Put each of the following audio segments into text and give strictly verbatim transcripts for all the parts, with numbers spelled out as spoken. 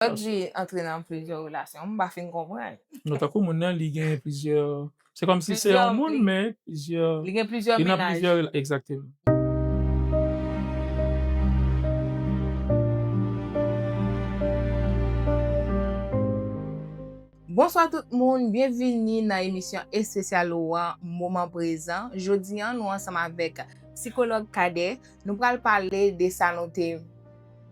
Lè w di antre nan plizyè relasyon, m pa fin konprann. Non, tankou moun nan, li gen plizyè, se kòmsi se yon moun, men plizyè, li gen plizyè mennaj. Egzakteman. Bonswa tout moun, byenvini nan emisyon espesyal ou an, Moman Prezan. Jodi an, nou ansanm avèk sikològ Cadet, nou pral pale de sa nou te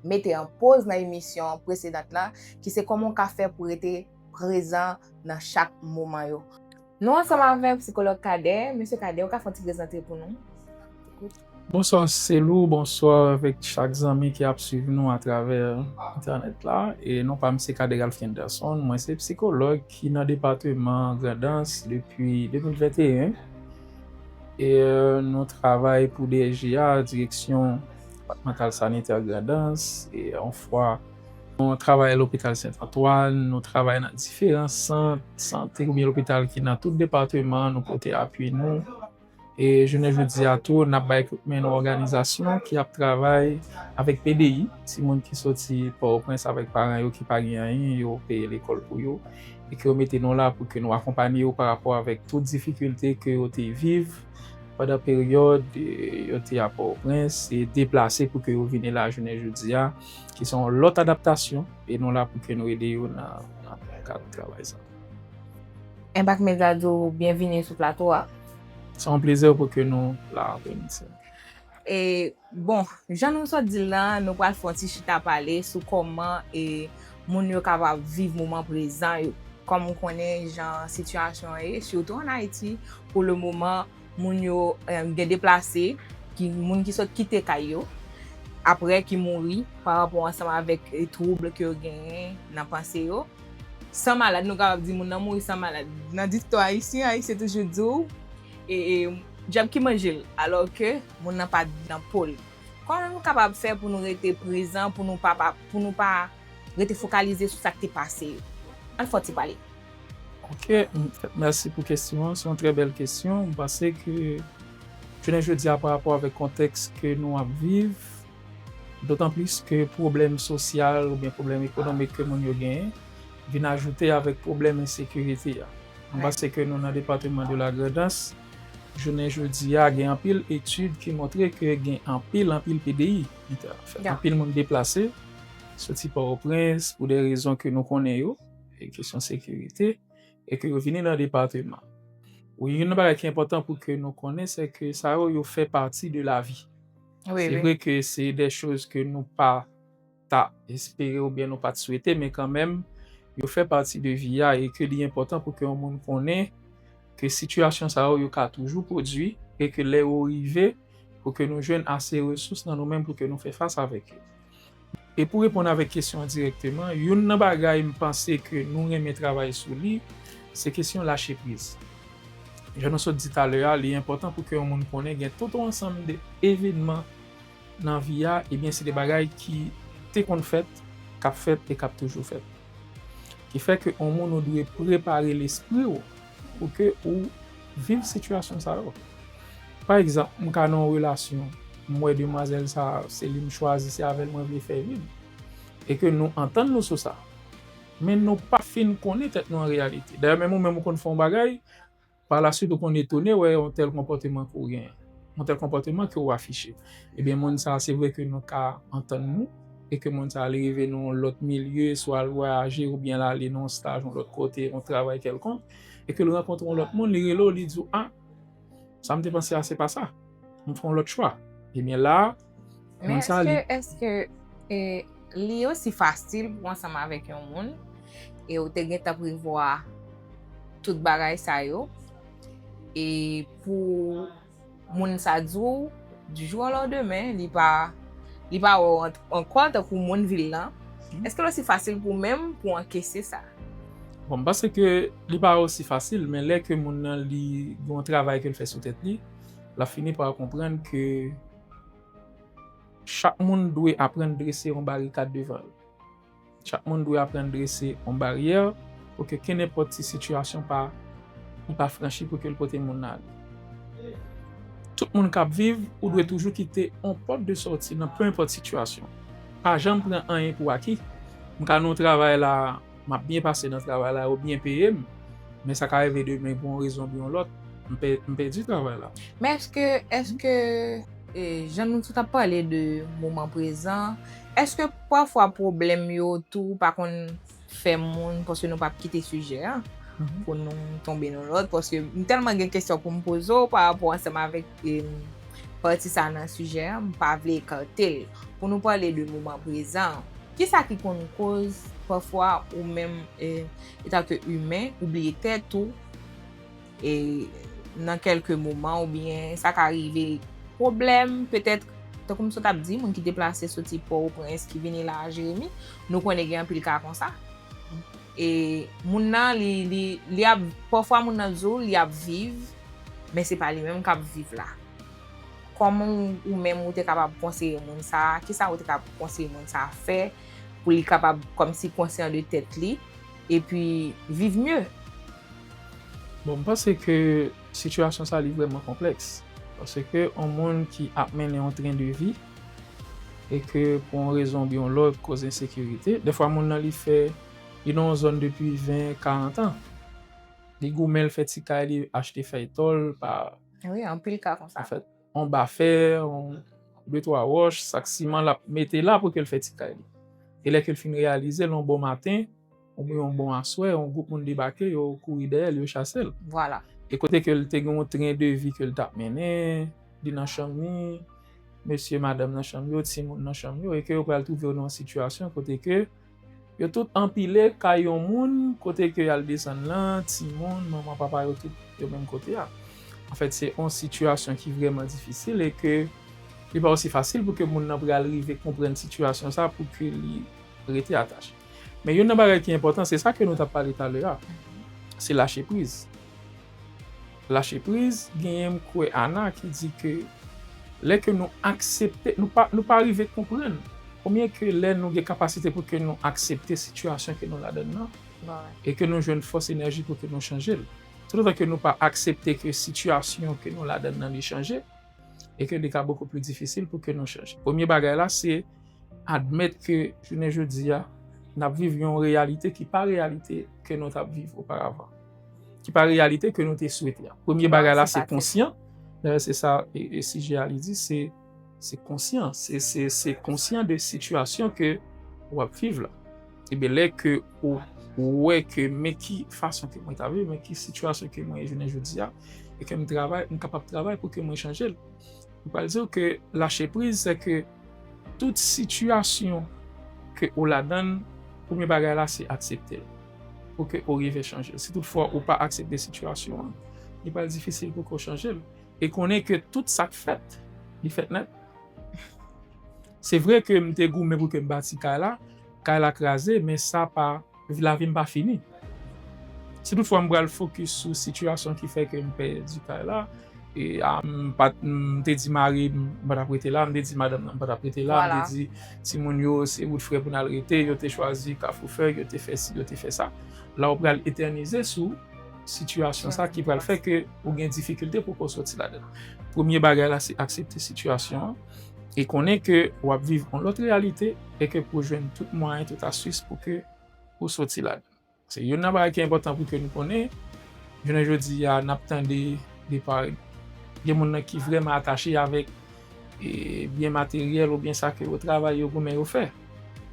mete an poz nan emisyon presedant la, ki se kòman w ka fè pou rete prezan nan chak moman yo. Nou ansanm avèk sikològ Cadet. Mesye Cadet, ou ka fè yon ti prezante pou nou? Bonswa Selou, bonswa avèk chak zanmi ki ap swiv nou atravè entènèt la. E non pa m se Cadet Ralph Kenderson, mwen se sikològ ki nan depatman Grandans depi de mil venteyen. E, euh, nou travay pou D S G A, Direksyon Depatmantal Sanitè Grandans. E yon fwa nou travay lopital Sent Antwàn, nou travay nan diferan sant sante oubyen lopital ki nan tout depatman, nou pote apui nou. E jounen jodi a tou, n ap bay kout men nan òganizasyon ki ap travay avèk P D I, timoun ki soti Pòtoprens avèk paran yo ki pa gen anyen, yo peye lekòl pou yo, e ke yo mete nou la pou ke nou akonpanye yo pa rapò avèk tout difikilte ke yo te viv pandan peryòd, e, yo te a Pòtoprens e deplase pou ke yo vini la jounen jodi a, ki se yon lòt adaptasyon, e nou la pou ke nou ede yo nan, nan kad travay sa. Enpak Medya di w byenvini sou plato a. Se yon plezi pou ke nou la avè nou. E, bon, jan nou sot di l la, nou pral fè yon ti chita pale sou kòman, e, moun yo kapab viv moman prezan yo. Kòm ou konnen jan sitiyasyon an ye, sitou ann Ayiti, pou le moman, moun yo, e, gen deplase, ki, moun ki sot kite kay yo, apre ki mouri pa rapò ansanm avèk, e, twoub ke yo genyen nan panse yo. San malad, nou kapab di moun nan mouri san malad. Nan dikton ayisyen, ayisyen toujou di w, e, e, dyab ki manje l, alò ke moun nan pa nan po l. Kòman nou kapab fè pou nou rete prezan, pou nou pa, pa, pou nou pa rete fokalize sou sa k te pase yo? Ann fè yon ti pale. Ok, m, mèsi pou kesyon an. Se yon trè bèl kesyon. M panse ke jounen jodi a, pa rapò avèk kontèks ke nou ap viv, dotan plis ke pwoblèm sosyal oubyen pwoblèm ekonomik ke moun yo genyen vin ajoute avèk pwoblèm ensekirite a. M panse ke nou nan depatman de la Grandans, jounen jodi a, gen anpil etid ki montre ke gen anpil, anpil P D I. Anpil moun deplase, soti Pòtoprens pou de rezon ke nou konnen yo, e kesyon sekirite, e ke yo vini nan depatman. Wi, youn nan bagay ki enpòtan pou ke nou konnen, se ke sa yo, yo fè pati de lavi. Se vre ke se de choz ke nou pa ta espere oubyen nou pa t swete, men kanmenm, yo fè pati de vi a e ke li enpòtan pou ke yon moun konnen ke sitiyasyon sa yo, yo ka toujou pwodui e ke lè yo rive, pou ke nou jwenn ase resous nan nou menm pou ke nou fè fas avèk yo. E pou reponn avèk kesyon an dirèkteman, youn nan bagay m panse ke nou renmen travay sou li, se kesyon lache priz. Jan nou sot di talè a, li enpòtan pou ke yon moun konnen gen tout yon ansanm de evènman nan vi a, ebyen, se de bagay ki te konn fèt, k ap fèt e k ap toujou fèt. Ki fè ke yon moun ou dwe prepare lespri w pou ke ou viv sitiyasyon sa yo. Pa egzanp, m ka nan yon relasyon, m wè demwazèl sa a, se li m chwazi, se avè l mwen vle fè vi m. E ke nou antann nou sou sa. Men nou pa fin konnen tèt nou an reyalite. Dayè, menm ou menm ou konn fè yon bagay, pa la swit ou konn etone wè yon tèl konpòteman ke w genyen, yon tèl konpòteman ke w afiche. Ebyen, moun sa a, se vre ke nou ka antann nou, e ke moun sa a, li rive nan yon lòt milye, swa l vwayaje, oubyen l ale nan yon staj, yon lòt kote, yon travay kèlkonk, e ke l rankontre yon lòt moun, li rele w, li di w, a, sa m te panse a, se pa sa. M fè yon lòt chwa. Ebyen, la a, moun sa a, li... Men èske, èske, e, li osi fasil pou w ansanm avèk yon moun, e ou te gentan prevwa tout bagay sa yo, e pou moun sa di w, du jour au lendemain, li pa, li pa wè w an-, ankò tankou moun vil lan. Èske l osi fasil pou w menm pou w ankese sa? Bon, m panse ke li pa osi fasil, men lè ke moun nan li gen yon travay ke l fè sou tèt li, l ap fini pa konprann ke chak moun dwe aprann drese yon barikad devan l. Chak moun dwe aprann drese yon baryè pou ke kenenpòt ti sitiyasyon pa, li pa franchi pou ke l pote moun nan ale. Tout moun k ap viv, ou dwe toujou kite yon pòt de sòti nan penenpòt sitiyasyon. Pa janm pran anyen pou aki. M ka nan yon travay la, m ap byen pase nan travay la, yo byen peye m, men sa ka rive demen pou yon rezon oubyen yon lòt, m pè- m pèdi travay la. Men èske, èske e, jan nou tout ap pale de moman prezan, èske pafwa pwoblèm yo tou pa konn fè moun, paske nou p ap kite sijè a pou nou tonbe nan lòt, paske m tèlman gen kesyon pou m poze w pa rapò ansanm avèk e, pati sa nan sijè a, m pa vle ekate l. Pou nou pale de moman prezan, kisa ki konn koz pafwa ou menm e, etanke imen ou bliye tèt ou e, nan kèlke moman oubyen sa ka rive pwoblèm petèt tankou m sot ap di moun ki deplase soti Pòtoprens ki vini la a Jeremi, nou konnen gen anpil ka konsa. E moun nan li li li ap pafwa moun nan di w li ap viv men se pa li menm k ap viv la. Kòman ou menm ou te kapab konseye moun sa a? Kisa ou te kapab konseye moun sa a fè pou li kapab kòmsi konsyan de tèt li epi viv mye? Bon, m panse ke sitiyasyon sa li vrèman konplèks. Paske yon moun ki ap mennen yon tren de vi e ke pou yon rezon oubyen yon lòt, koz ensekirite, dèfwa moun nan li fè li nan yon zòn depi ven, karant an. Li goumen, l fè ti kay li, achte fèy tòl pa Wi, anpil ka konsa. Anfèt, yon bafè, yon de twa wòch, sak siman l ap mete la pou ke l fè ti kay li. E lè ke l fin reyalize l yon bon maten, oubyen yon bon aswè, yon gwoup moun debake, yo kouri dèyè l, yo chase l. Vwala. E kote ke l te gen yon tren de vi ke l t ap mennen, li nan chanm li, mesye, madanm nan chanm yo, timoun nan chanm yo, e ke yo pral twouve yo nan yon sitiyasyon kote ke yo tout anpile kay yon moun, kote ke y al desann lan, timoun, manman, papa yo tout, yo menm kote a. Anfèt, se yon sitiyasyon ki vrèman difisil e ke li pa osi fasil pou ke moun nan pral rive konprann sitiyasyon sa pou ke li rete atache. Men youn nan bagay ki enpòtan, se sa ke nou t ap pale talè a. Se lache priz. Lache priz, genyen m kwè Ana ki di ke lè ke nou aksepte, nou pa, nou pa rive konprann konbyen ke lè nou gen kapasite pou ke nou aksepte sitiyasyon ke nou ladann nan e ke nou jwenn fòs enèji pou ke nou chanje l. Toutotan ke nou pa aksepte ke sitiyasyon ke nou ladann nan li chanje, e ke li ka bokou pli difisil pou ke nou chanje. Premye bagay la, se admèt ke jounen jodi a, n ap viv yon reyalite ki pa reyalite ke nou t ap viv oparavan, ki pa reyalite ke nou te swete a. Premye bagay la, se konsyan. Dayè, se sa e, e sijè a li di, se, se konsyan. Se, se, se konsyan de sitiyasyon ke w ap viv la. Ebyen, lè ke ou, ou wè ke men ki fason ke mwen ta viv, men ki sitiyasyon ke mwen ye jounen jodi a, e ke m travay, m kapab travay pou ke mwen chanje l. M pral di w ke lache priz, se ke tout sitiyasyon ke ou ladann, premye bagay la, se aksepte l. Pou ke ou rive chanje l. Si toutfwa ou pa aksepte sitiyasyon an, li pral difisil pou ke w chanje l. E konnen ke tout sa k fèt, li fèt nèt. Se vre ke m te goumen pou ke m bati kay la, kay la kraze, men sa pa, lavi m pa fini. Si toutfwa m pral fokis sou sitiyasyon ki fè ke m pèdi kay la, e a, m pa t, m te di mari m, m pa t ap rete la, m te di madanm nan, m pa t ap rete la, m te di timoun yo, se wout frè pou n al rete, yo te chwazi Kafou Fèy, yo te fè si, yo te fè sa. La, ou pral etènize sou sitiyasyon sa ki pral fè ke ou gen difikilte pou ke w soti ladan l. Premye bagay la, se aksepte sitiyasyon an e konnen ke w ap viv yon lòt reyalite e ke pou w jwenn tout mwayen, tout astis pou ke ou soti ladan l. Se youn nan bagay ki enpòtan pou ke nou konnen, jounen jodi a, n ap tande de pa, gen moun nan ki vrèman atache avèk e, byen materyèl oubyen sa ke yo travay, yo goumen, yo fè.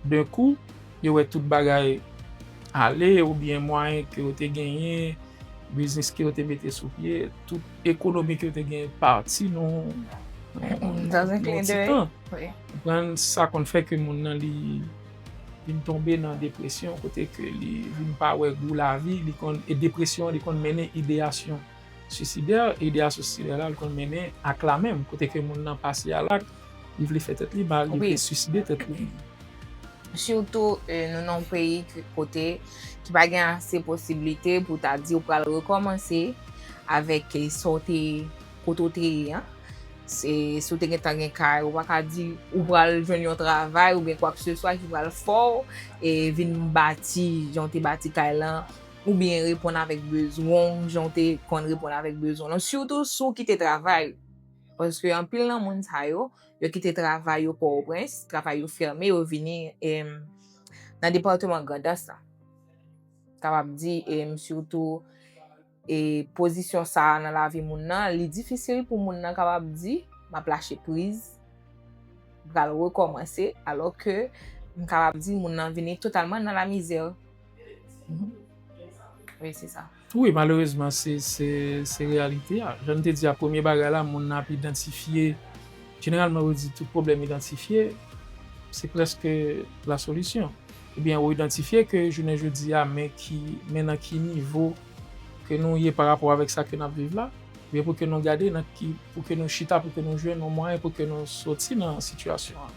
Denkou, yo wè tout bagay ale oubyen mwayen ke yo te genyen, biznis ke yo te mete sou pye, tout ekonomi ke yo te genyen pati nan yon ti tan. Konprann, sa konn fè ke moun nan li vin tonbe nan depresyon, kote ke li vin pa wè gou lavi, li konn, e depresyon an, li konn mennen ideyasyon swisidè, ideyasyon swisidè la, li konn mennen ak la menm, kote ke moun nan pase a lak, li vle fè tèt li mal, li vle swiside tèt li. Sitou e, nou nan yon peyi ki, kote ki pa gen ase posiblite pou ta di ou pral rekòmanse avèk e, sa w te, kote w te ye an. Se, si w te gentan gen kay, ou pa ka di ou pral jwenn yon travay oubyen kwakseswa ki pral fè w e, vin bati jan w te bati kay lan, oubyen reponn avèk bezwen w, jan w te konn reponn avèk bezwen w lan. Sitou si w kite travay. Paske anpil nan moun sa yo, yo kite travay yo Pòtoprens, travay yo fèmen, yo vini e, nan depatman Grandans lan. Kapab di, e m sitou, e pozisyon sa a nan lavi moun nan, li difisil pou moun nan kapab di, "M ap lache priz, m pral rekòmanse," alò ke m kapab di moun nan vini totalman nan lamizè. Mhm. Wi, se sa. Wi, malerezman, se, se, se reyalite a. Jan m te di a, premye bagay la, moun nan ap idantifye, jeneralman, yo di tout pwoblèm idantifye, se prèske la solisyon. Ebyen, ou idantifye ke jounen jodi a, men ki, men nan ki nivo ke nou ye pa rapò avèk sa ke n ap viv la, ebyen, pou ke nou gade nan ki, pou ke nou chita, pou ke nou jwenn yon mwayen pou ke nou soti nan sitiyasyon an.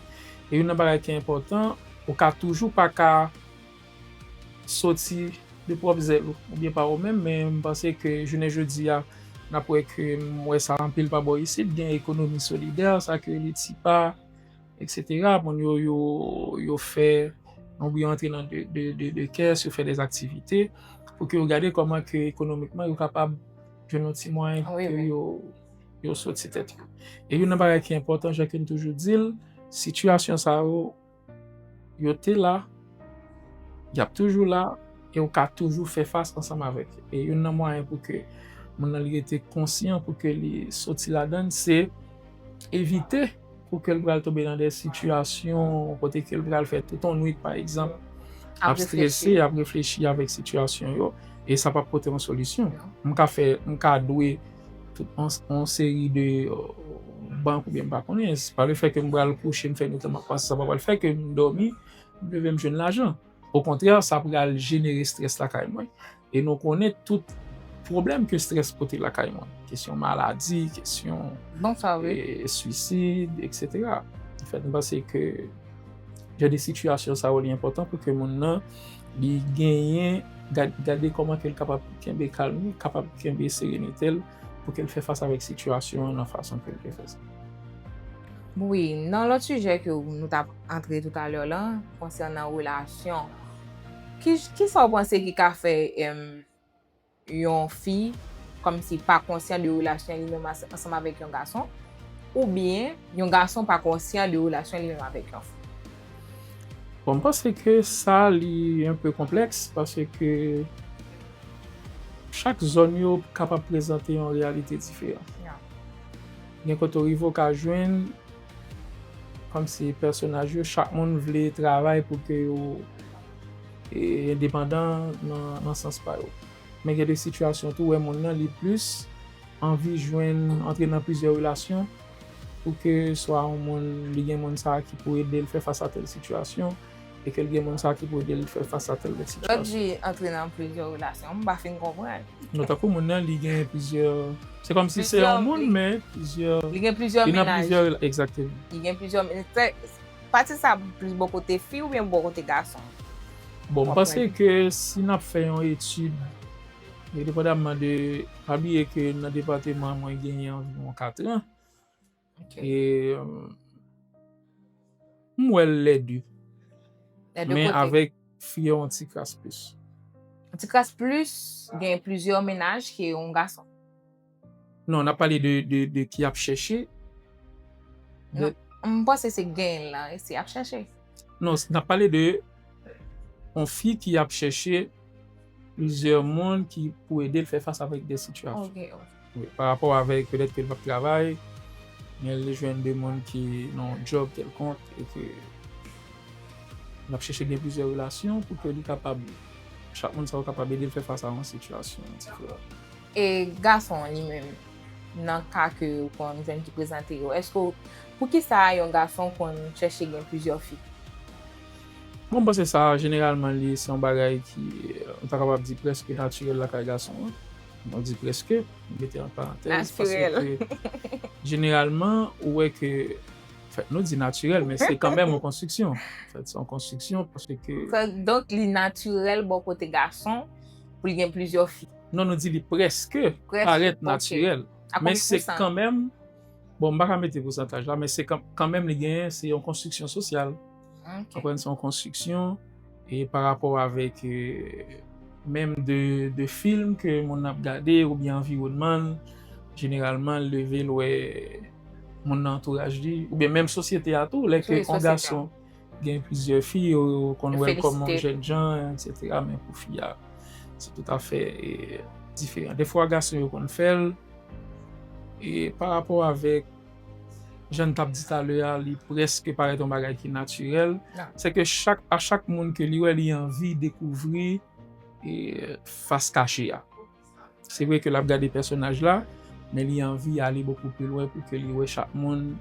E youn nan bagay ki enpòtan, ou ka toujou pa ka soti de pwòp zèl ou, oubyen pa ou menm, men m panse ke jounen jodi a, n ap wè ke m wè sa anpil pa bò isit, gen ekonomi solidè, sa ke li tipa, et cetera. Moun yo, yo, yo fè, oubyen antre nan de, de, de, de kès, yo fè de aktivite, pou ke yo gade kòman ke ekonomikman yo kapab jwenn yon ti mwayen pou Wi, ke wi. yo, yo soti tèt yo. E youn nan bagay ki enpòtan, jan ke m toujou di l, sitiyasyon sa yo, yo te la, y ap toujou la, e ou ka toujou fè fas ansanm avèk yo. E youn nan mwayen pou ke moun nan li rete konsyan, pou ke li soti ladan l, se evite pou ke l pral tonbe nan de sitiyasyon kote ke l pral fè tout yon nwit, pa egzanp, Ap ap strese, reflechi. ap reflechi avèk sitiyasyon yo, e sa p ap pote yon solisyon. Non. M ka fè, m ka dwe tout yon, yon seri de, euh, bank oubyen m pa konnen, se pa le fè ke m pral kouche, m fè nwit lan, m ap panse sa pa pral fè ke m dòmi, m leve, m jwenn lajan. Okontrè, sa pral jenere strès lakay mwen. E nou konnen tout pwoblèm ke strès pote lakay mwen. Kesyon maladi, kesyon, Bon, sa vre. e, swisid, et cetera. Anfèt, m panse ke jan de sitiyasyon sa yo, li enpòtan pou ke moun nan, li genyen, gad-, gade kòman ke l kapab kenbe kalm li, kapab kenbe serenite l, pou ke l fè fas avèk sitiyasyon an nan fason ke l dwe fè sa. Wi, nan lòt sijè ke nou t ap antre toutalè la, konsènan relasyon, ki, kisa w panse ki ka fè, em, yon fi kòmsi pa konsyan de relasyon li menm as-, ansanm avèk yon gason, oubyen yon gason pa konsyan de relasyon li menm avèk yon fi? Bon, m panse ke sa li un peu konplèks, paske chak zòn yo kapab prezante yon reyalite diferan. Ya. Gen kote w rive w ka jwenn kòmsi pèsonaj yo, chak moun vle travay pou ke yo, e, endepandan nan, nan sans pa yo. Men gen de sitiyasyon tou, wè moun nan li plis anvi jwenn, antre nan plizyè relasyon, pou ke swa yon moun, li gen moun sa a ki pou ede l fè fas a tèl sitiyasyon, e ke l gen moun sa a ki pou ede l fè fas a tèl lòt Lè w sitiyasyon. di antre nan plizyè relasyon, m pa fin konprann. Non, tankou moun nan, li gen plizyè, se kòmsi se Plizyè yon moun, vi. men plizyè, Li gen plizyè li nan mennaj. plizyè rela-, egzakteman. Li gen plizyè men-, se, pati sa plis bò kote fi oubyen bò kote gason? Bon, m Konprann. panse ke si n ap fè yon etid, endepandaman de, pa bliye ke nan depatman mwen genyen anviwon kat an, Ok. e, m wè l lè de. Lè de Men kote. avèk fi yo yon ti kras plis. Yon ti kras plis, gen plizyè mennaj ke yon gason. Non, n ap pale de, de, de ki ap chèche. Non, De m panse se gen la, e se ap chèche. Non, n ap pale de yon fi ki ap chèche plizyè moun ki pou ede l fè fas avèk de sitiyasyon. Ok, ok. Wi, pa rapò avèk petèt ke l p ap travay, men li jwenn de moun ki nan yon djòb kèlkonk e ke l ap chèche gen plizyè relasyon pou ke li kapab, chak moun sa yo kapab ede l fè fas a yon sitiyasyon diferan. E gason an li menm, nan ka ke ou konn jwenn ki prezante yo, èske w, poukisa yon gason konn chèche gen plizyè fi? Bon, m panse sa, jeneralman, li se yon bagay ki, euh, nou ta kapab di prèske natirèl lakay gason an. Mwen di prèske, m mete an parantèz, Natirèl. paske jeneralman, ou wè ke, anfèt, nou di natirèl, men se kanmenm yon konstriksyon. Anfèt, se yon konstriksyon paske Sa, donk, li natirèl bò kote gason pou l gen plizyè fi. Non, nou di li prèske Prèske, parèt ok. natirèl. A Men konbyen se pousan? kanmenm, bon, m pa ka mete pousantaj la, men se kan-, kanmenm li genyen, se yon konstriksyon sosyal. Ok. Konprann, se yon konstriksyon, e pa rapò avèk, e, menm de, de fim ke moun nan ap gade, oubyen anviwònman l, jeneralman, l leve, l wè moun nan antouraj li, oubyen menm sosyete a tou, lè ke Wi, yon sosyete a. gason gen plizyè fi, yo, yo konn wè l kòm yon jènjan, etsetera. Men pou fi a, se toutafè, e, diferan. Defwa, gason yo konn fè l, e pa rapò avèk, jan n t ap di talè a, li prèske parèt yon bagay ki natirèl. Se ke chak, a chak moun ke li wè, li anvi dekouvri, e, fas kache a. Se vre ke l ap gade pèsonaj la, men li anvi ale bokou pli lwen pou ke li wè chak moun.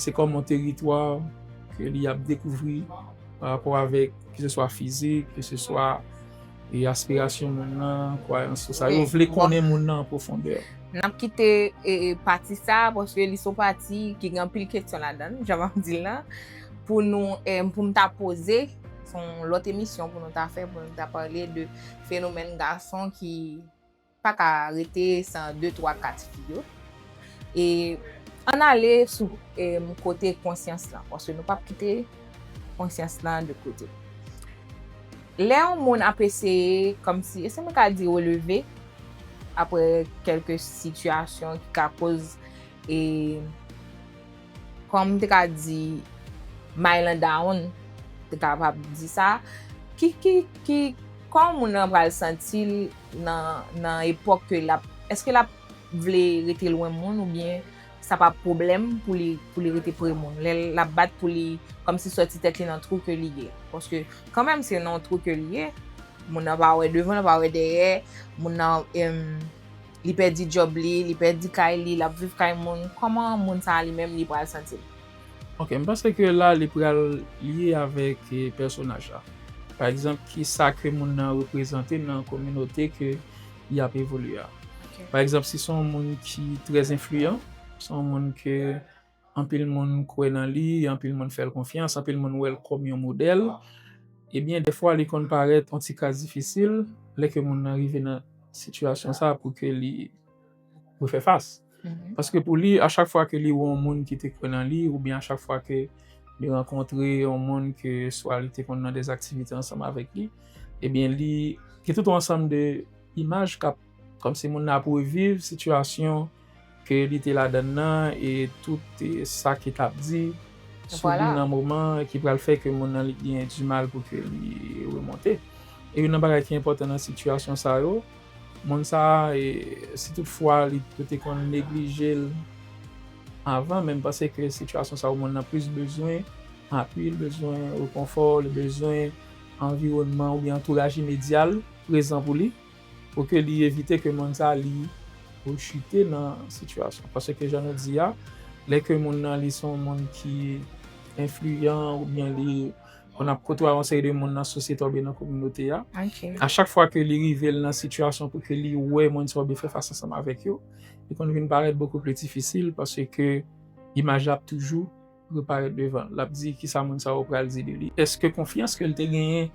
Se kòm yon teritwa ke li ap dekouvri pa rapò avèk, keseswa fizik, keseswa, e, aspirasyon moun nan, kwayans, tout sa. Yo vle konnen moun nan an pwofondè. N ap kite, e, e, pati sa a, paske li se yon pati ki gen anpil kesyon ladan l, jan m ap di l lan, pou nou, e, pou m ta poze, se yon lòt emisyon pou nou ta fè, pou nou ta pale de fenomèn gason ki pa ka rete san de, twa, kat fi yo. E ann ale sou, em, kote konsyans lan, paske nou p ap kite konsyans lan de kote. Lè yon moun ap eseye, kòmsi, èske mwen ka di releve, apre kèlke sitiyasyon ki ka koz, e, kòm m te ka di, may lan down, te kapab di sa, ki, ki, ki, kòman moun nan pral santi l nan, nan epòk ke l ap, èske l ap vle rete lwen moun oubyen sa p ap pwoblèm pou li, pou li rete pre moun? Lè l ap bat pou li kòmsi sòti tèt li nan twou ke li ye. Paske kanmenm se nan yon twou ke li ye, moun nan pa wè devan, pa wè dèyè, moun nan, em, li pèdi djòb li, li pèdi kay li, l ap viv kay moun. Kòman moun sa a li menm li pral santi l? Ok, m panse ke la li pral lye avèk, eh, pèsonaj la. Pa egzanp, ki sa ke moun nan reprezante nan kominote ke li ap evolye a. Ok. Pa egzanp, si se yon moun ki trè enfliyan, se yon moun ke anpil moun kwè nan li, anpil moun fè l konfyans, anpil moun wè l kòm yon modèl, ebyen, dèfwa, li konn parèt yon ti kras difisil lè ke moun nan rive nan sitiyasyon sa a pou ke li refè fas. Mhm. Paske pou li, a chak fwa ke li wè yon moun ki te kwè nan li, oubyen a chak fwa ke li rankontre yon moun ke swa li te konn nan dèzaktivite ansanm avèk li, ebyen, li gen tout yon ansanm de imaj k ap, kòmsi moun nan ap reviv sitiyasyon ke li te ladan l nan, e tout, e, sa ki t ap di sou li nan moman ki pral fè ke moun nan li gen dimal pou ke li remonte. E youn nan bagay ki enpòtan nan sitiyasyon sa yo, moun sa a, e, si toutfwa li, yo te konn neglije l avan, men m panse ke sitiyasyon sa yo, moun nan plis bezwen apui, li bezwen rekonfò, li bezwen anviwònman oubyen antouraj imedya l prezan pou li, pou ke li evite ke moun sa a li rechite nan sitiyasyon. Paske jan nou di a, lè ke moun nan li se yon moun ki enfliyan oubyen li konn ap kotwaye yon seri de moun nan sosyete oubyen nan kominote a, a chak fwa ke li rive l nan sitiyasyon pou ke li wè moun sa oubyen fè fas ansanm avèk yo, li konn vin parèt bokou pli difisil paske imaj la ap toujou reparèt devan l. L ap di kisa moun sa yo pral di de li. Èske konfyans ke l te genyen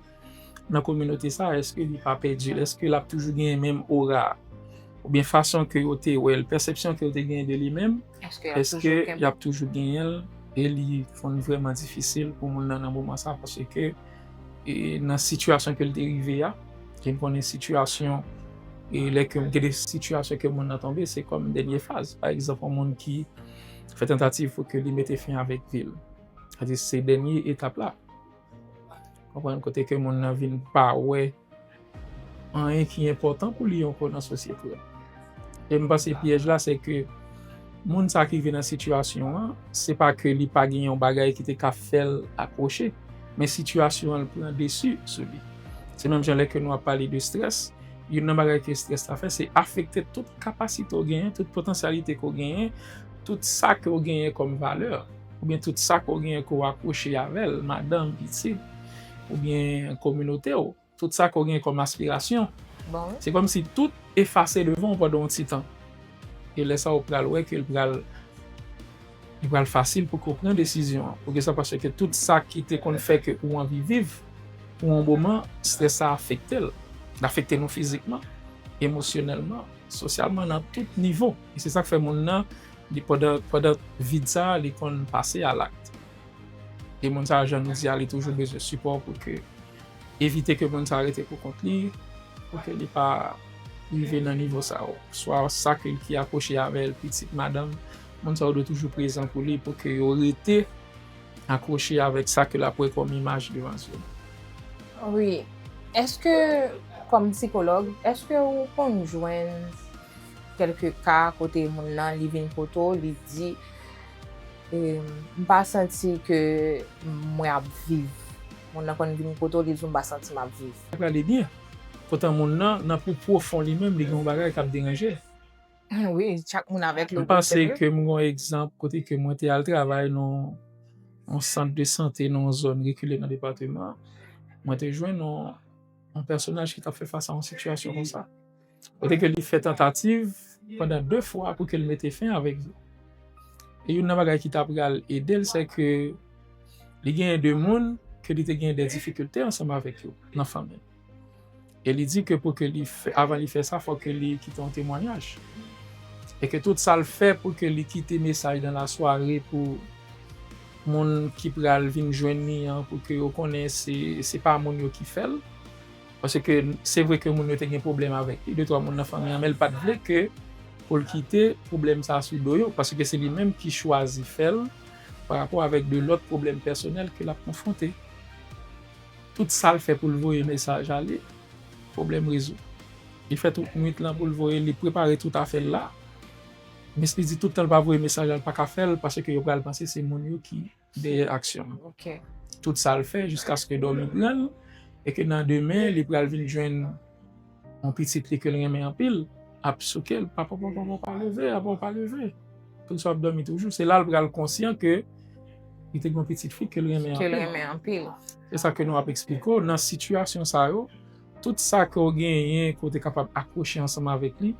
nan kominote sa, èske li pa pèdi l? Èske l ap toujou genyen menm ora a? Oubyen fason ke yo te wè l, pèsepsyon ke yo te genyen de li menm, èske y ap toujou genyen l? E li konn vrèman difisil pou moun nan nan moman sa, paske, e, nan sitiyasyon ke l te rive a, ke n konnen sitiyasyon, e lè ke gen de sitiyasyon ke moun nan tonbe, se kòm dènye faz. Pa egzanp, yon moun ki fè tantativ pou ke li mete fen avèk vi l. Sètadi se dènye etap la. Konprann, kote ke moun nan vin pa wè anyen ki enpòtan pou li ankò nan sosyete a. E m panse pyèj la, se ke moun sa ki rive nan sitiyasyon an, se pa ke li pa gen yon bagay ki te ka fè l akwoche, men sitiyasyon an pran desi sou li. Se menm jan lè ke nou ap pale de strès, youn nan bagay ke strès la fè, se afekte tout kapasite w genyen, tout potansyalite ke w genyen, tout sa ke w genyen kòm valè, oubyen tout sa ke w genyen ke w akwoche avè l, madanm, pitit, oubyen kominote w, tout sa ke w genyen kòm aspirasyon. Se kòmsi tout efase devan w pandan yon ti tan. E lè sa a, w pral wè ke l pral, li pral fasil pou ke w pran desizyon an. Poukisa? Paske tout sa ki te konn fè ke ou anvi viv pou yon moman, strès sa afekte l. L afekte nou fizikman, emosyonèlman, sosyalman, nan tout nivo. E se sa k fè moun nan, li, pandan, pandan vid sa a, li konn pase a lakt. E moun sa a, jan nou di a, li toujou bezwen sipò pou ke evite ke moun sa a rete pou kont li, pou ke li pa rive nan nivo sa yo. Swa sa ke ki akwoche avè l, pitit, madanm, moun sa yo dwe toujou prezan pou li, pou ke yo rete akwoche avèk sa ke l ap wè kòm imaj devan zye l. Wi. Èske, kòm sikològ, èske ou konn jwenn kèlke ka kote moun nan li vin kote w, li di, "M pa santi ke mwen ap viv." Moun nan konn vin kote w, li di, "M pa santi m ap viv." Prale byen. Poutan moun nan, nan pi pwofon li menm, li gen yon bagay k ap deranje l. Wi, chak moun avèk M panse ke m gen yon egzanp kote ke mwen te al travay nan yon sant de sante nan yon zòn rekile nan depatman an. Mwen te jwenn yon, yon pèsonaj ki t ap fè fas a yon sitiyasyon konsa. Kote ke li fè tantativ pandan de fwa pou ke l mete fen avèk li. E youn nan bagay ki ta pral ede l, se ke li genyen de moun ke li te genyen de difikilte ansanm avèk yo nan fanmi l. E li di ke pou ke li fè, avan li fè sa, fòk ke li kite yon temwayaj. E ke tout sa l fè pou ke li kite mesaj nan lasware pou moun ki pral vin jwenn li an, pou ke yo konnen se, se pa moun yo ki fè l. Paske se vre ke moun yo te gen pwoblèm avèk li, de twa moun nan fanmi an, men l pa t vle ke pou l kite pwoblèm sa a sou do yo, paske se li menm ki chwazi fè l pa rapò avèk de lòt pwoblèm pèsonèl ke l ap konfwonte. Tout sa l fè pou l voye mesaj ale, pwoblèm rezoud. Li fè tout nwit lan pou l voye, li prepare tout afè l la. Men li di tout tan l pa voye mesaj la, l pa ka fè l, paske yo pral panse se moun yo ki dèyè aksyon an. Ok. Tout sa l fè jiskaske dòmi pran l, e ke nan demen, li pral vin jwenn yon pitit li ke l renmen anpil, ap souke l, "Papa, papa, papa, leve, papa, pa leve." Tout sa ap dòmi toujou. Se la l pral konsyan ke li te gen yon pitit fi ke l renmen Ke l anpil. Renmen anpil. Se sa ke nou ap eksplike w. Nan sitiyasyon sa yo, tout sa ke w genyen, ke w te kapab akwoche ansanm avèk li,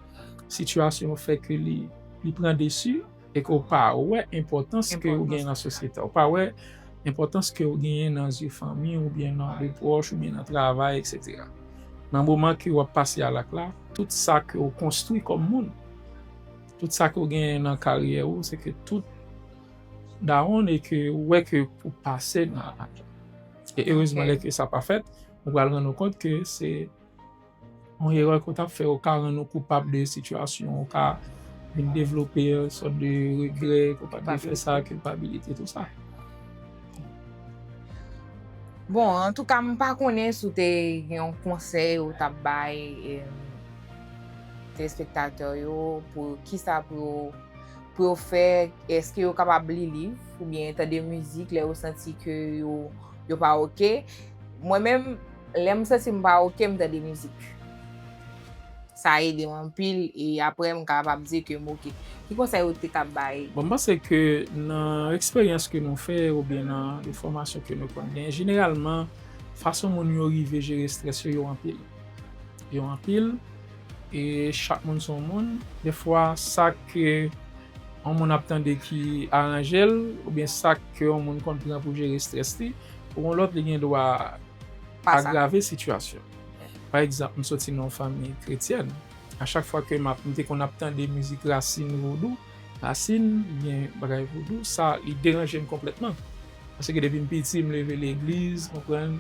sitiyasyon yo fè ke li, li pran desi e ke w pa wè enpòtans ke w genyen nan sosyete a. W pa wè enpòtans ke w genyen nan zye fanmi w oubyen nan de pwòch oubyen nan travay, etsetera. Nan moman ke w ap pase a lak la, tout sa ke w konstwi kòm moun, tout sa ke w genyen nan karyè w, se ke tout dawonn e ke w wè ke pou pase nan lak la. E erezman, lè ke sa pa fèt, ou pral rann ou kont ke se yon erè ke w t ap fè, ou ka rann ou koupab de sitiyasyon, ou ka vin devlope yon sòt de regrè, ke w pa t dwe fè sa, kilpabilite, tout sa. Bon, antouka, m pa konnen si w te gen yon konsèy ou t ap bay em, telespektatè yo pou kisa pou yo, pou yo fè, èske yo kapab li liv oubyen tande mizik lè yo santi ke yo, yo pa oke. Mwen menm, lè m santi m pa oke, m tande mizik. Sa ede m anpil e apre m kapab di ke m oke. Ki konsèy ou te kab bay? Bon, m panse ke nan eksperyans ke nou fè oubyen nan de fòmasyon ke nou konn gen, jeneralman, fason moun yo rive jere estrès yo, yo anpil. Yo anpil, e chak moun se yon moun. Defwa, sa ke yon moun ap tande ki aranje l, oubyen sa ke yon moun konn pran pou jere estrès li, pou yon lòt, li gen dwa agrave sitiyasyon. Pa egzanp, m soti nan yon fanmi kretyèn. A chak fwa ke m ap, m te konn ap tande mizik rasin vodou, rasin, oubyen bagay vodou, sa, li deranje m konplètman. Paske depi m piti, m leve legliz, konprann,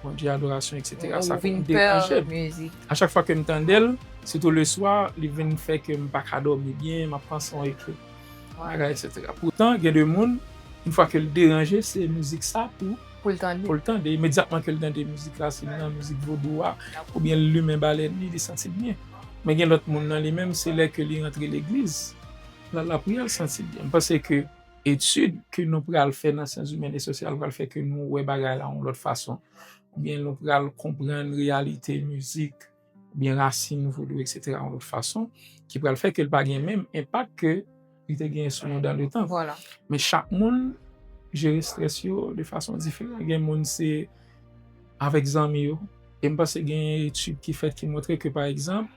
Bondye, adorasyon, etsetera. Sa konn deranje m. A chak fwa ke m tande l, sitou leswa, li vin fè ke m pa ka dòmi byen, m ap panse yon ekri. Bagay, etsetera. Poutan, gen de moun, yon fwa ke l deranje, se mizik sa pou pou l tande. Pou l tande. Imedyatman ke l tande mizik rasin nan, mizik vodou a, oubyen l limen balèn li, li santi l byen. Men gen lòt moun nan li menm, se lè ke li rantre legliz, l al lapriyè, l santi l byen. M panse ke etid ke nou pral fè nan syans imèn e sosyal pral fè ke nou wè bagay la yon lòt fason. Oubyen nou pral konprann reyalite mizik, oubyen rasin vodou, etsetera, yon lòt fason, ki pral fè ke l pa gen menm enpak ke li te genyen sou nou dan le tan. Men chak moun jere estrès yo de fason diferan. Gen moun se avèk zanmi yo. E m panse gen etid ki fèt ki montre ke, pa egzanp,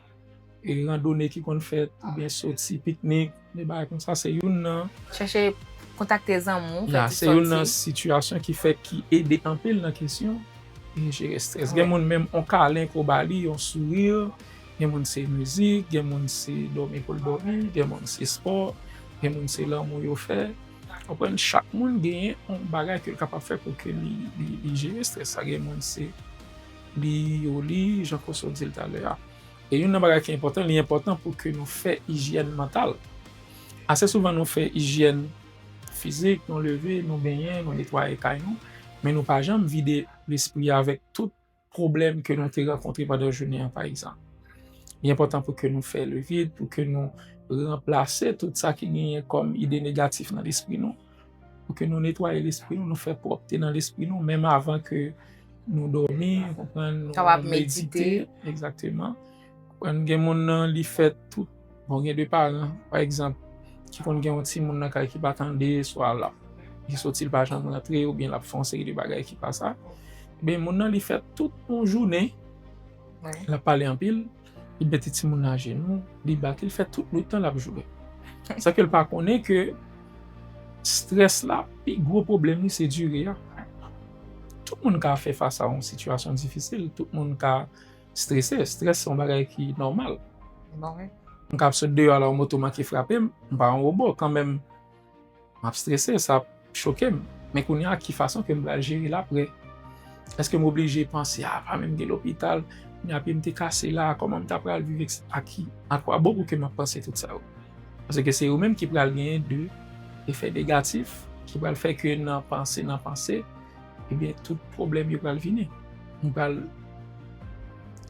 e randone ki konn fèt, oubyen soti, piknik, de bagay konsa, se youn nan. Chèche kontakte zanmi w, fè Ya, ti se youn nan sòti. Sitiyasyon ki fè ki ede anpil nan kesyon e jere estrès. Gen moun menm, on kalen ke w ba li, yon souri, gen moun se mizik, gen moun se dòmi pou l dòmi, gen moun se spò, gen moun se lanmou yo fè. Konprann, chak moun genyen yon bagay ke l kapab fè pou ke li, li, li jere estrès sa. Gen moun se li yo li, jan Koso di l talè a. E youn nan bagay ki enpòtan, li enpòtan pou ke nou fè ijyèn mantal. Ase souvan nou fè ijyèn fizik, nou leve, nou benyen, nou netwaye kay nou, men nou pa janm vide lespri avèk tout pwoblèm ke nou te rankontre pandan jounen an, pa egzanp. Li enpòtan pou ke nou fè le vide, pou ke nou ranplase tout sa ki genyen kòm ide negatif nan lespri nou, pou ke nou netwaye lespri nou, nou fè pwòpte nan lespri nou, menm avan ke nou dòmi, konprann, nou medite. Egzakteman. Konprann, gen moun nan, li fè tout. Bon, gen de paran, pa egzanp, ki konn gen yon timoun nan kay ki pa tande, swa l ap, li soti, l pa janm rantre, oubyen l ap fè yon seri de bagay ki pa sa. Ebyen, moun nan, li fè tout yon jounen, l ap pale anpil, li mete timoun nan ajenou, li bat li, l fè tout le tan l ap joure. Sa ke l pa konnen ke strès la, pi gwo pwoblèm li, se dire a. Tout moun ka fè fas a yon sitiyasyon difisil, tout moun ka strese. Strès se yon bagay ki nòmal. M ka ap sot deyò la, yon moto manke frape m, m pa yon wobo, kanmenm, m ap strese, sa ap choke m. Men kounye a, ki fason ke m pral jere l apre? Èske m oblije panse, a, pa menm gen lopital, kounye a pye m te kase la, kòman m ta pral viv, ak ki, a kwa bon pou ke m ap panse tout sa yo? Paske se yo menm ki pral genyen de efè negatif, ki pral fè ke nan panse, nan panse, ebyen, tout pwoblèm yo pral vini. Nou pral,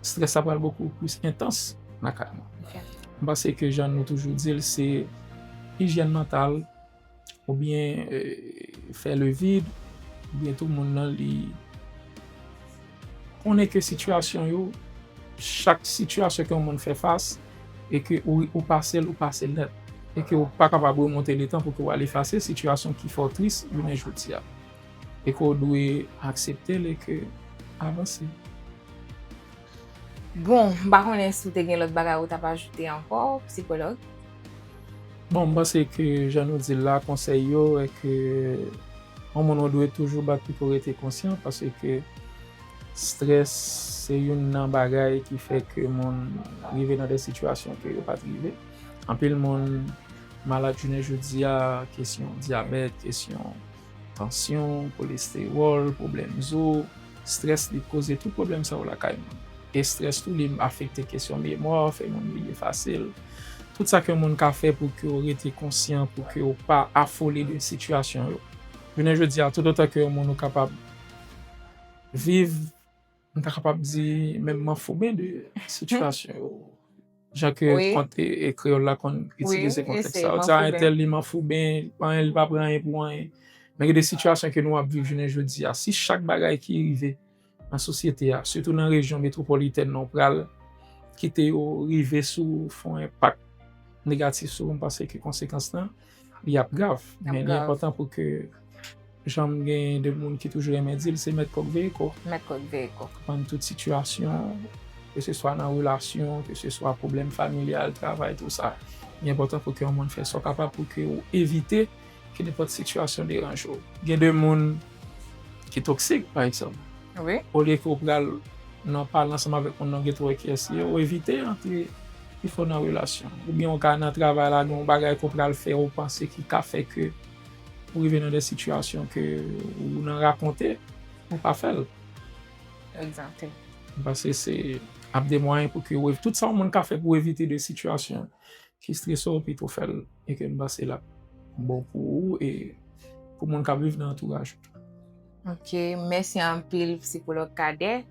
strès la pral bokou plis entans nan ka nou. M panse ke jan nou toujou di l, se ijyèn mantal, oubyen, eh, fè le vide, oubyen tou moun nan li konnen ke sitiyasyon yo, chak sitiyasyon ke yon moun fè fas, e ke ou, ou pase l, ou pase l nèt. E ke ou pa kapab remonte letan pou ke w al efase sitiyasyon ki fè w tris jounen jodi a. E ke w dwe aksepte l e ke avanse. Bon, m pa konnen si w te gen lòt bagay ou t ap ajoute ankò, sikològ. Bon, m panse ke jan nou di l la, konsèy yo, e ke yon moun ou dwe toujou bat pou ke w rete konsyan, paske strès se youn nan bagay ki fè ke moun rive nan de sitiyasyon ke yo pa t rive. Anpil moun malad jounen jodi a, kesyon dyabèt, kesyon tansyon, kolestewòl, pwoblèm zo, strès li koze tout pwoblèm sa yo lakay moun. E strès tou li afekte kesyon memwa, fè moun bliye fasil. Tout sa ke yon moun ka fè pou ke w rete konsyan, pou ke w pa afole de sitiyasyon yo. Jounen jodi a, toutotan ke yon moun ou kapab viv, m ta kapab di menm manfouben de sitiyasyon yo. Jan ke kont e, e kreyòl la konn itilize kontèks sa. Ou di a entèl li manfouben, anyen, li pa pran anyen pou anyen. Men gen de sitiyasyon ke nou ap viv jounen jodi a. Si chak bagay ki rive nan sosyete a, sitou nan rejyon metwopolitèn nan, ou pral kite yo rive sou w, fè yon enpak negatif sou ou, m panse ke konsekans lan, li ap grav. Men li enpòtan pou ke, jan m gen de moun ki toujou renmen di l, se mèt kòk veye kò. Mèt kòk veye kò. Konprann tout sitiyasyon, keseswa nan relasyon, keseswa pwoblèm familyal, travay, tou sa. Li enpòtan pou ke yon moun fè sa w kapab pou ke w evite ke nenpòt sitiyasyon deranje w. Gen de moun ki toksik, pa egzanp. Wi. Olye ke w pral nan pale ansanm avèk moun nan, gen twò kiyès li ye, ou evite antre pifò nan relasyon. Oubyen ou ka nan travay la, gen yon bagay ke w pral fè, ou panse ki ka fè ke ou rive nan de sitiyasyon ke ou nan rakonte, ou pa fè l. Egzakte. M panse se ap de mwayen pou ke w ev-, tout sa yon moun ka fè pou evite de sitiyasyon ki strese w, pito fè l, e ke m panse l ap bon pou ou e pou moun k ap viv nan antouraj ou tou. Ok, mèsi anpil, sikològ Cadet.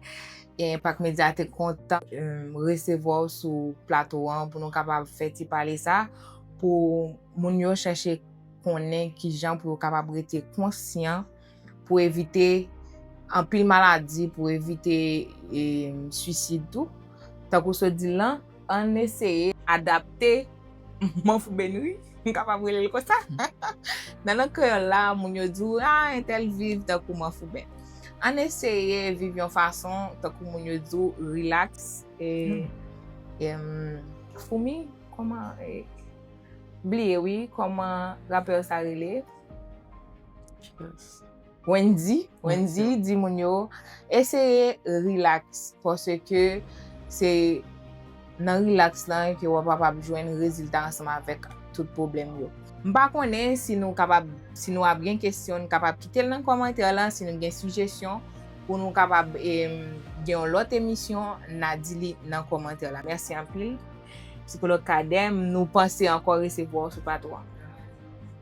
E Enpak Medya te kontan, em, resevwa w sou plato an pou nou kapab fè ti pale sa, pou moun yo chèche konnen kijan pou yo kapab rete konsyan, pou evite anpil maladi, pou evite, em, swisid tou. Tankou w sot di l lan, ann eseye adapte manfoubenri, m kapab rele l konsa. Nan lang kreyòl la, moun yo di w, a, entèl viv tankou manfouben. Ann eseye viv yon fason, tankou moun yo di w, rilaks. E, em, Foumi, kòman, e, bliye wi, kòman rapè sa rele? Wendy, Wendy di moun yo eseye rilaks, paske se nan rilaks lan ke w ap kapab jwenn rezilta ansanm avèk tout pwoblèm yo. M pa konnen si nou kapab, si nou ap gen kesyon, nou kapab kite l nan kòmantè lan, si nou gen sijesyon pou nou kapab, em, gen yon lòt emisyon, n a di li nan kòmantè la. Mèsi anpil. Sikològ Cadet, nou panse ankò resevwa w sou plato a.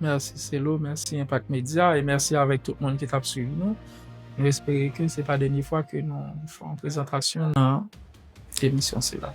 Mèsi Selo, mèsi Impact Media e mèsi avèk tout moun ki t ap swiv nou. Nou espere ke se pa dènye fwa ke nou fè yon prezantasyon nan emisyon sila.